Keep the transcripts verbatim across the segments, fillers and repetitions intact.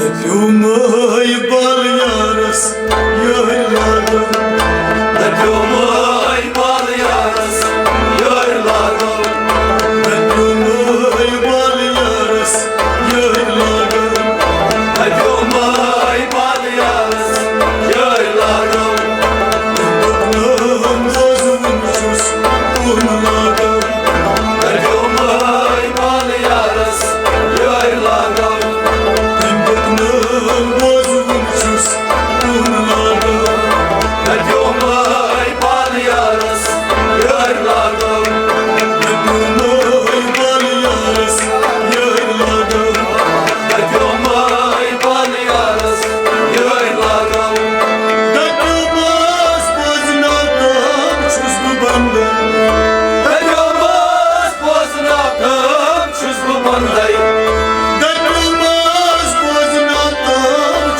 پیومے بال Yaris یٲرۍ لاگو۔ پیومے بال Yaris یٲرۍ لاگو۔ پیومے بال Yaris یٲرۍ لاگو۔ پیومے بال یارس یٲرۍ لاگو۔ بوزوُن چھُس کُن لاگو۔ پیومے بال یارس یٲرۍ لاگو۔ بوزوُن چھُس کُن لاگو۔ پیومے بال یارس یٲرۍ لاگو۔ پیومے بال یارس یٲرۍ لاگو۔ پیومے بال یارس یٲرۍ لاگو۔ دپیومس بوزناو تام چھُس بہٕ بندے۔ دپیومس بوزناو تام چھُس بہٕ بندے۔ دپیومس بوزناو تام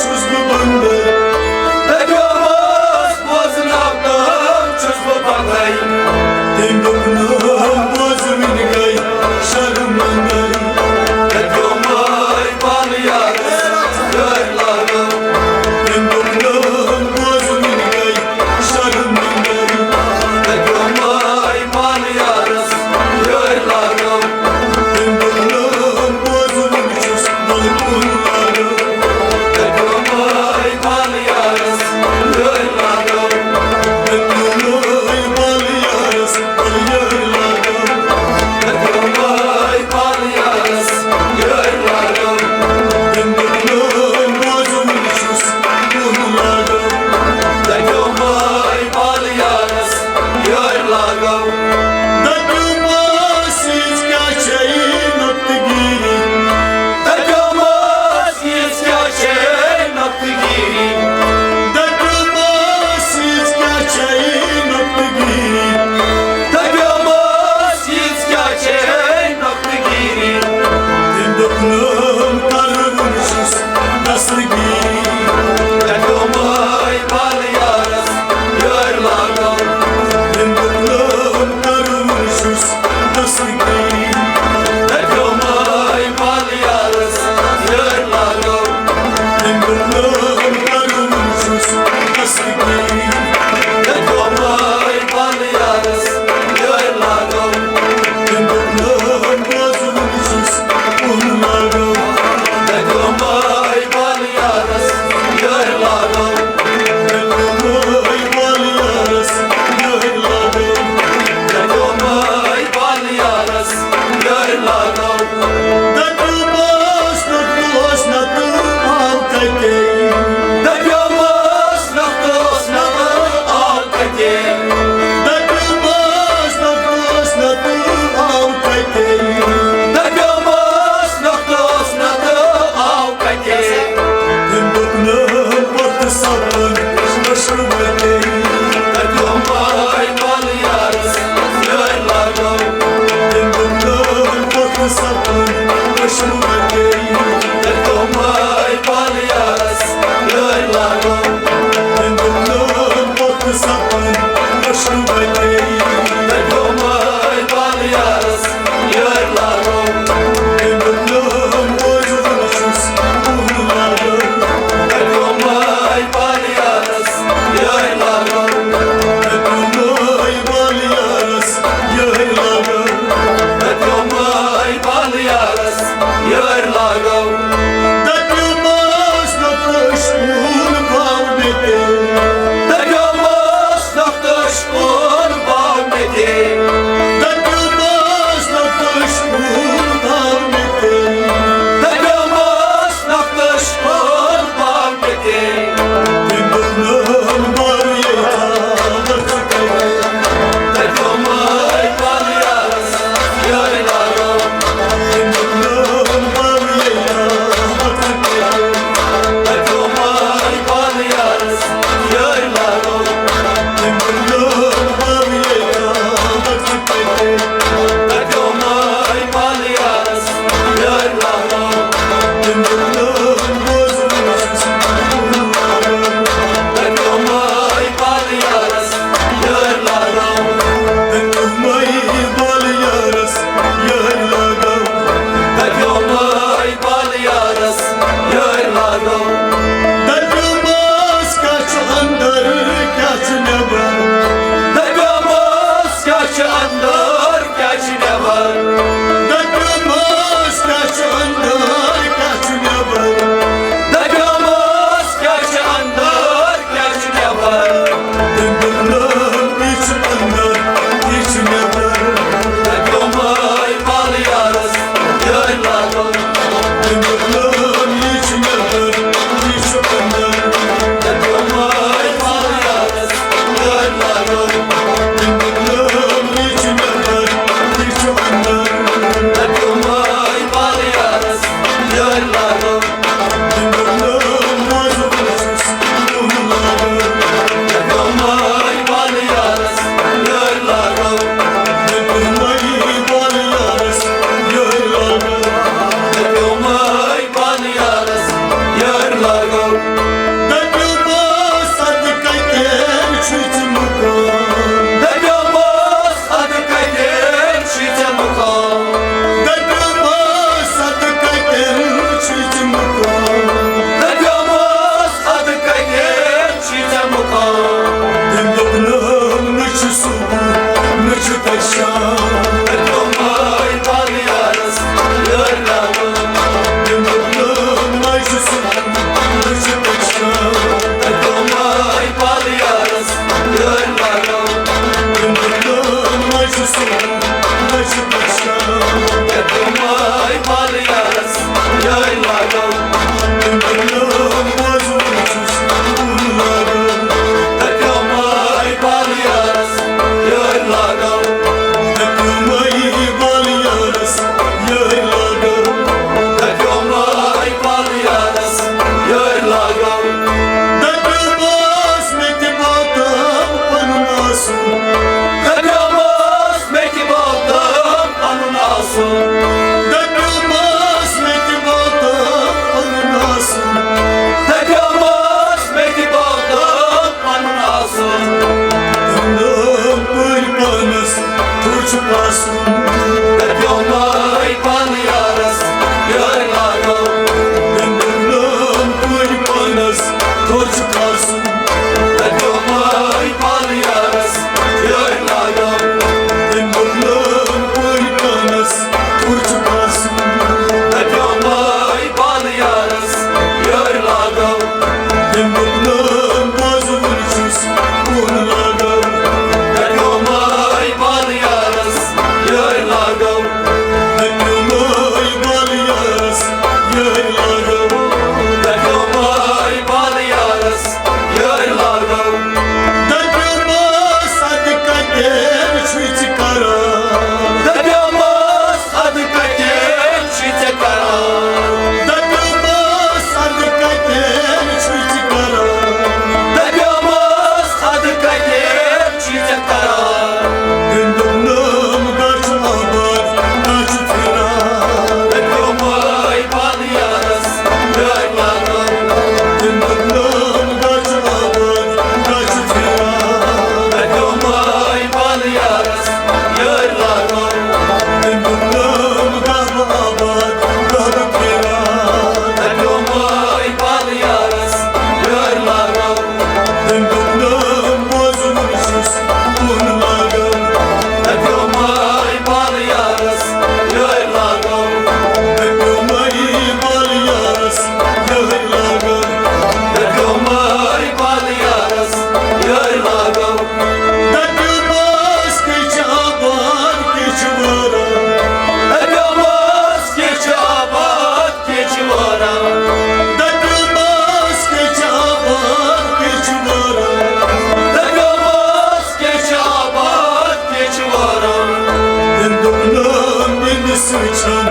چھم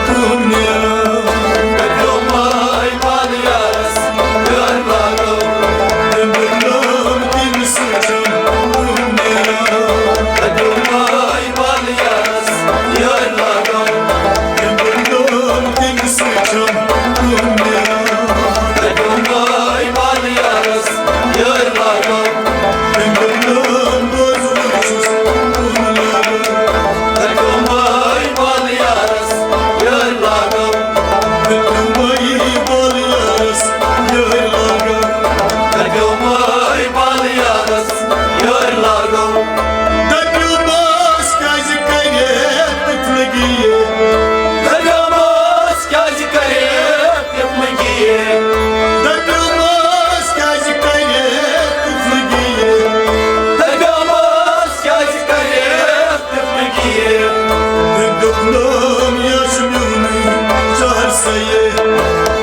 کُن نیران۔ دَپیومَے پانہٕ یارس، یٲرۍ لاگو۔ تٔمۍ دوٚپنم تٔمِس سۭتۍ چھم کُن نیران۔ دَپیومَے پانہٕ یارس، یٲرۍ لاگو۔ تٔمۍ دوٚپنم تٔمِس سۭتۍ چھم کُن نیران۔ دَپیومَے پانہٕ یارس، یٲرۍ لاگو۔ تٔمۍ دوٚپنم بہٕ حظ وٕچھُس کُن لاگو۔ دَپیومَے پانہٕ یارس، یٲرۍ لاگو۔ دَپیومَے پانہٕ یارس، یٲرۍ لاگو۔ دَپیومَے پانہٕ یارس، یٲرۍ لاگو۔ دَپیومَس کیٛازِ کَرے طفلگی یہِ؟ دَپیومَس کیٛازِ کَرے طفلگی یہِ؟ دَپیومَس کیٛازِ کَرے طفلگی یہِ؟ دَپیومَس کیٛازِ کَرے طفلگی یہِ؟ تٔمۍ دوٚپنم یہِ چھُ میونُے چہر سید۔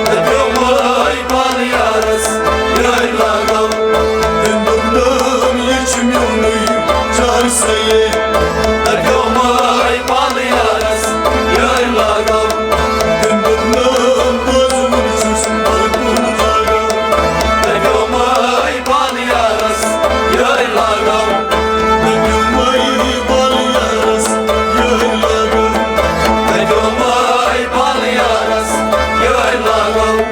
دَپیومَے پانہٕ یارس، یٲرۍ لاگو۔ تٔمۍ دوٚپنم یہِ چھُ میونُے چہر سید۔ دَپیومَے پانہٕ یارس، یٲرۍ لاگو۔ تٔمۍ دوٚپنم بہٕ حظ وٕچھُس کُن لاگو۔ دَپیومَے پانہٕ یارس، یٲرۍ لاگو۔ دَپیومَے پانہٕ یارس، یٲرۍ لاگو۔ دَپیومَے پانہٕ یارس، یٲرۍ لاگو۔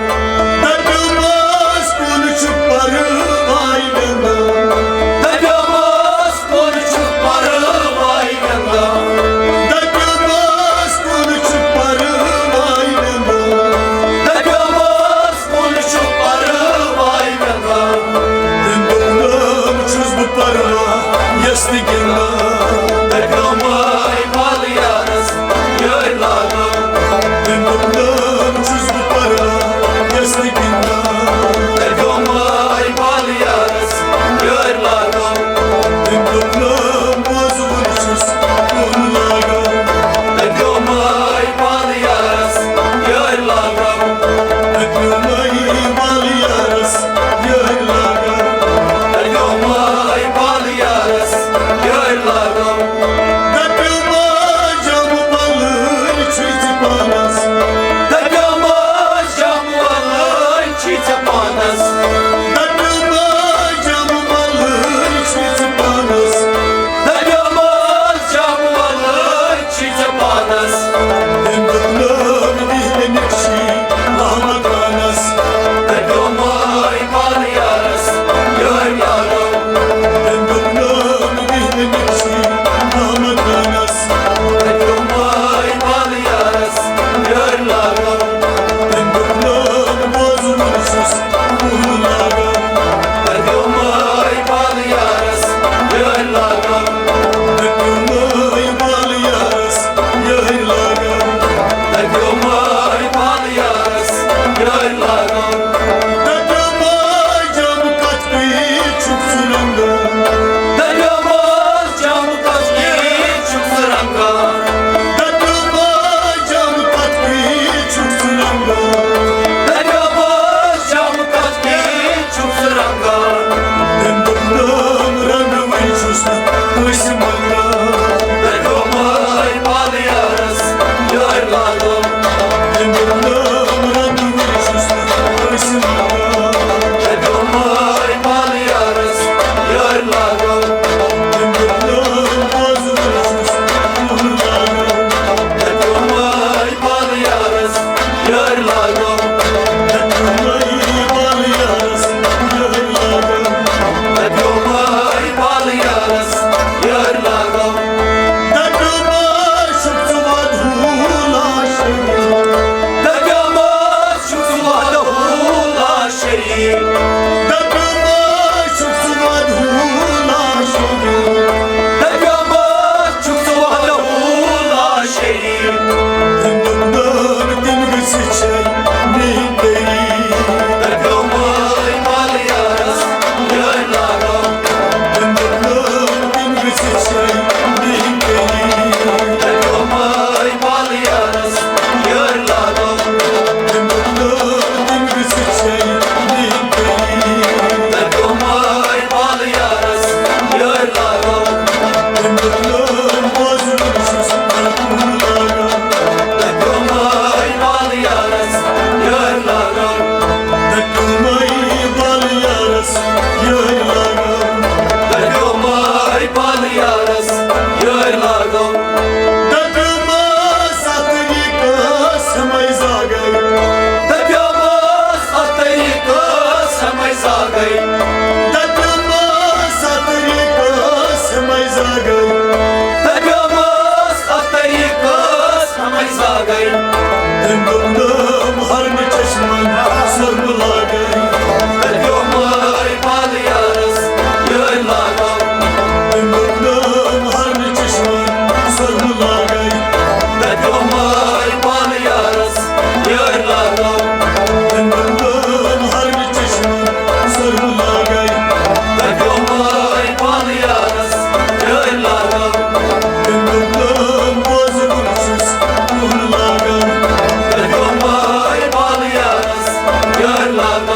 دَپیومَس کُن چھُ پَرواے گِنٛدان۔ دَپیومَس کُن چھُ پَرواے گِنٛدان۔ دَپیومَس کُن چھُ پَرواے گِنٛدان۔ دَپیومَس کُن چھُ پَرواے گِنٛدان۔ تٔمۍ دوٚپنم چھُس بہٕ پَروا یَس تہِ گِنٛدان۔ دَپیومَے پانہٕ یارس، یٲرۍ لاگو۔ تٔمۍ دوٚپنم چھُس بہٕ پَروا یَس تہِ گِنٛدان۔ دَپیومَے پانہٕ یارس، یٲرۍ لاگو۔ تٔمۍ دوٚپنم بہٕ حظ وٕچھُس کُن لاگو۔ دَپیومَے پانہٕ یارس، یٲرۍ لاگو۔ دَپیومَے پانہٕ یارس، یٲرۍ لاگو۔ دَپیومَے پانہٕ یارس، یٲرۍ لاگو۔ دَپیومَے جام وَلٲنۍ چھُے ژٕ پانَس۔ دَپیومَے جام وَلٲنۍ چھُے ژٕ پانَس۔ دَپیومَے جام وَلٲنۍ چھُے ژٕ پانَس۔ دَپیومَے جام وَلٲنۍ چھُے ژٕ پانَس۔ تٔمۍ دوٚپنم بِہِتھ مےٚ چھُے محمد خانَس۔ دَپیومَے پانہٕ یارس، یٲرۍ لاگو۔ تٔمۍ دوٚپنم بِہِتھ مےٚ چھُے محمد خانَس۔ دَپیومَے پانہٕ یارس، یٲرۍ لاگو۔ تٔمۍ دوٚپنم بہٕ حظ وٕچھُس کُن لاگو۔ دَپیومَے پانہٕ یارس، یٲرۍ لاگو۔ دَپیومَے پانہٕ یارس، یٲرۍ لاگو۔ دَپیومَے پانہٕ یارس، یٲرۍ لاگو۔ دَپیومَے جام کَتھ پی چھُکھ ژٕ رَنگان۔ دَپیومَس جام کَتھ پی چھُکھ ژٕ رَنگان۔ دَپیومَس جام کَتھ پی چھُکھ ژٕ رَنگان۔ دَپیومَس جام تٔمۍ دوٚپنم ہرنہٕ چشمن سۄرمہٕ لاگے۔ تتہِ یومے پالہٕ یارس یٲرۍ لاگو۔ تٔمۍ دوٚپنم ہرنہٕ چشمن سۄرمہٕ لاگے۔ تتہِ یومے پالہٕ یارس یٲرۍ لاگو۔ تٔمۍ دوٚپنم ہرنہٕ چشمن سۄرمہٕ لاگے۔ تتہِ یومے پالہٕ یارس یٲرۍ لاگو۔ تٔمۍ دوٚپنم بوزٕ بہٕ چھُس کُہُر لاگان۔ تتہِ یومے پالہٕ یارس یٲرۍ لاگو۔